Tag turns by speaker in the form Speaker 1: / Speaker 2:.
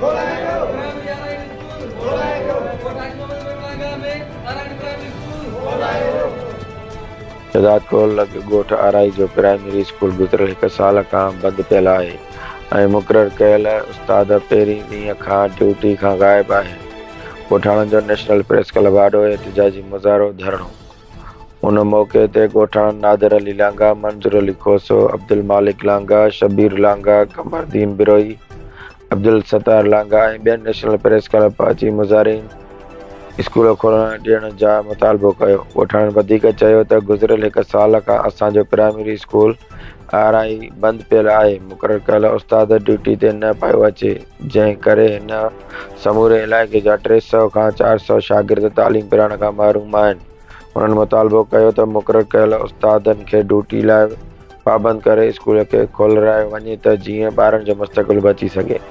Speaker 1: Primary Arain school Goth Haji Muhammad Memon Langah ۾ Arain primary school.
Speaker 2: Shahdadkot لڳ ڳوٺ آرائي جو پرائمري اسڪول گذريل هڪ سال کان بند پيل آهي ۽ مقرر ڪيل استاد پهرين ڏينهن کان ڊيوٽي کان غائب آهن. ڳوٺاڻن جو نيشنل پريس ڪلب آڏو احتجاجي مظاهرو، ڌرڻو. ان موقعي تي ڳوٺاڻن نادر علي لانگاهه، منظور علي کوسو، عبدالمالڪ لانگاهه، شبير لانگاهه، قمر الدين بروهي، عبدالستار لانگاهه ۽ ٻين نيشنل پريس ڪلب پهچي مظاهرين اسڪول کولڻ ڏيڻ جا مطالبو ڪيو. ڳوٺاڻن وڌيڪ چيو ته گذريل هڪ سال کان اسان جو پرائمري اسڪول آرائي بند پيل آهي، مقرر ڪيل استاد ڊيوٽي تي نه پيو اچي، جنهن ڪري هن سموري علائقي جا 300 کان 400 شاگرد تعليم پرائڻ کان محروم آهن. هنن مطالبو ڪيو ته مقرر ڪيل استادن کي ڊيوٽي لاء پابند ڪري اسڪول کي کولرايو وڃي ته جيئن ٻارن جو مستقبل بچي سگهي.